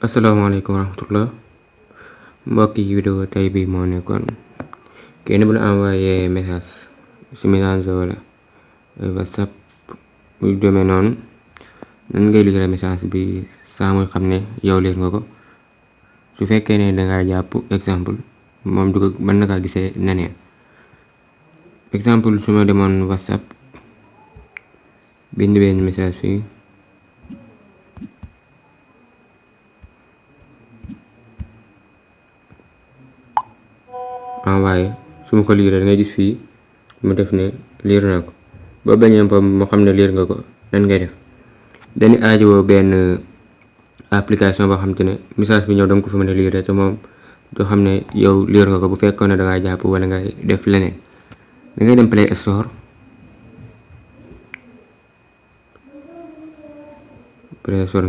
asalaamaaleykum warahmatullah mbokk yi vidéo tey bi moo nekkoon kenn bu la envoyé message ci Messenger wala WhatsApp muy demee noonu nan ngay liggéey message bi saa muy xam ne yow leer nga ko su fekkee ne dangaa jàpp exemple moom du ko mën na kaa gisee neneen exemple su ma demoon WhatsApp bind benn message fii envoyé su ma ko liiree da ngay gis fii mu def ne liir naa ko ba bañee pam mu xam ne liir nga ko nan ngay def dañu aajowoo benn application boo xam te ne message bi ñëw da nga ko fi mën a liiree te moom du xam ne yow liir nga ko bu fekkoon ne dangaa jàpp wala ngay def leneen da ngay dem Play Store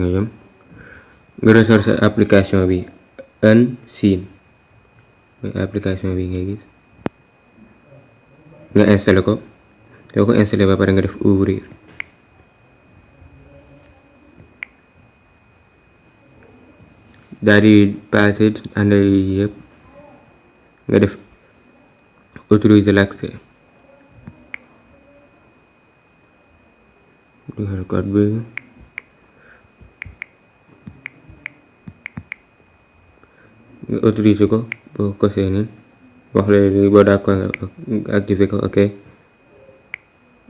nga jëm nga recherche application bi Unseen application bi ngay gis nga installé ko soo ko installé ba pare nga def ouvrir daal di passé ànd yëpp nga def autoriser l'accès dugal code bi nga autoriser ko boo ko seeni wax la boo d'accord activer ko ok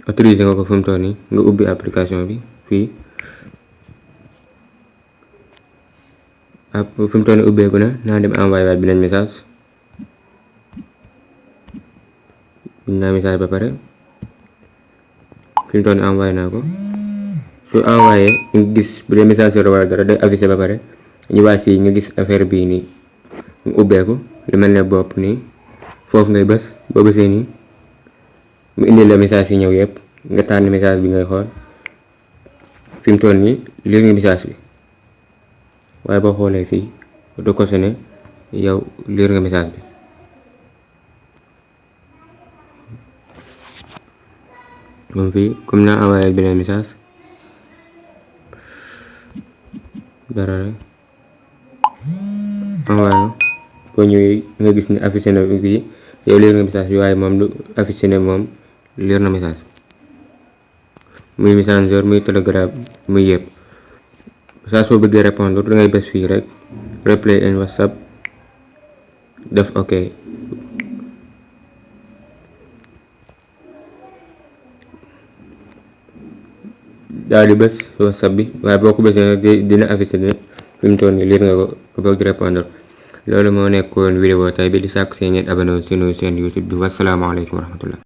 autoriser nga ko fu mu toll nii nga ubbi application bi fii fu mu toll nii ubbeeku na naa dem envoyé waat beneen message bind naa message ba pare fi mu toll nii envoyé naa ko su envoyé nga gis bu dee message wala dara day affiché ba pare ñu waat fii nga gis affaire bii nii mu ubbeeku lu mel ne bopp nii foofu ngay bës boo bësee nii mu indi la message yi ñëw yëpp nga tànn message bi ngay xool fi mu toll nii lire nga message bi waaye boo xoolee fii du ko ne yow lire nga message bi moom fii comme naa envoyé beneen message dara rek envoyé boo ñëwee nga gis ne affiché na fii yow lire nga message bi waaye moom du affiché ne moom lire na message muy Messenger muy Telegram muy yëpp saa soo bëggee répondre da ngay bës fii rek reply in WhatsApp def ok daal di bës WhatsApp bi waaye boo ko bësee nag dina affiché ne fi mu toll nii lire nga ko bëgg répondre loolu moo nekkoon vidéo tey bi di sàkku seen ngeen abonné sunu seen YouTube bi wasalaamaaleykum wa rahmatullah